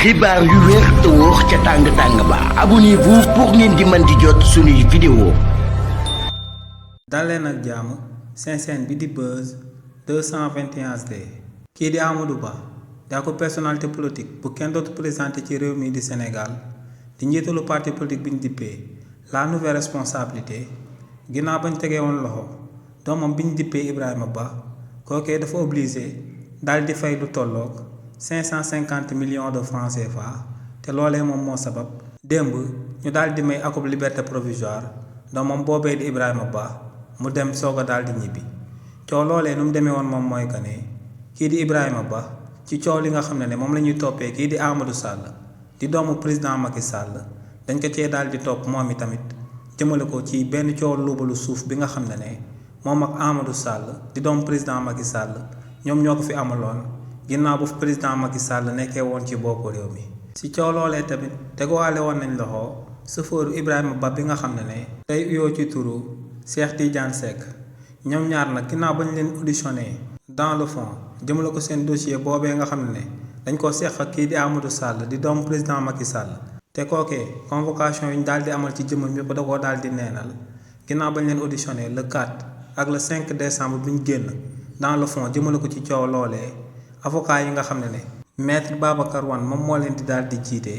xibaar yu wér te wóor ca tàng ba abonnez-vous pour ngeen di mën di jot suñuy vidéo. daleen ak jàmm seen bi di Buzz 221HD. kii di Amadou Ba daa ko personnalité politique bu kenn dootu présenté ci réew mi di Sénégal di njiitalu parti politique bi ñu dippee la nouvelle responsabilité ginnaaw bañ tegee woon loxo doomam bi ñu dippee Ibrahima Ba kookee dafa obligé daal di fay lu tolloog 550 millions de francs CFA te loolee moom moo sabab démb ñu daal di may akub liberté provisoire doomam boobee di Ibrahima Ba mu dem soog a daal di ñibbi coow loolee nu mu demee woon moom mooy que ne kii di Ibrahima Ba ci coow li nga xam ne moom la ñuy toppee kii di Amadou Sall di doomu président Macky Sall dañ ko cee daal di topp moom itamit jëmale ko ci benn coow luubalu suuf bi nga xam ne moom ak Amadou Sall di doomu président Macky Sall ñoom ñoo ko fi amaloon ginnaaw bu fi président Macky Sall nekkee woon ci boppu réew mi. ci coow loolee tamit teguwaale woon nañ loxo sëfooru Ibrahima Ba bi nga xam ne tey uyoo ci turu Cheikh Tidiane Seck ñoom ñaar nag ginnaaw bañ leen auditionné dans le fond jëmale ko seen dossier boobee nga xam ne dañ ko seq ak kii di Amadou Sall di doomu président Macky Sall te kookee convocation yi ñu daal di amal ci jëmmam yëpp da koo daal di neenal ginnaaw bañ leen auditionné le 4 ak le 5 décembre bi ñu génn dans le fond jëmale ko ci coow loolee avocat yi nga xam ne maître Babacar Wane moom moo leen di daal di jiite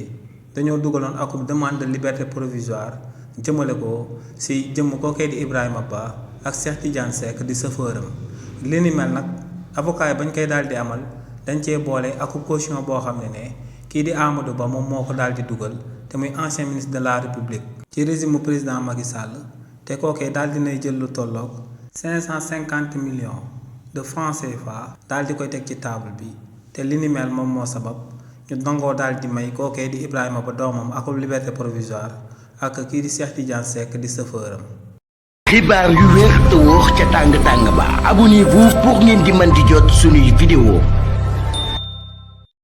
dañoo dugaloon akub demande de liberté provisoire jëmale ko si jëmm kookee di Ibrahima Ba ak Cheikh Tidiane Seck di sëfëram li ni mel nag avocat yi bañ koy daal di amal dañ cee boole akub caution boo xam ne kii di Amadou Ba moom moo ko daal di dugal te muy ancien ministre de la République ci régime président Macky Sall te kookee daal dinay jël lu tolloog 550 millions de francs CFA daal di koy teg ci table bi te li ni mel moom moo sabab ñu nangoo daal di may kookee di Ibrahima Ba doomam akub liberté provisoire ak kii di Cheikh Tidiane Seck di sëfëram. xibaar yu wér te wóor ca tàng ba abonnez-vous pour ngeen di mën di jot suñuy vidéo.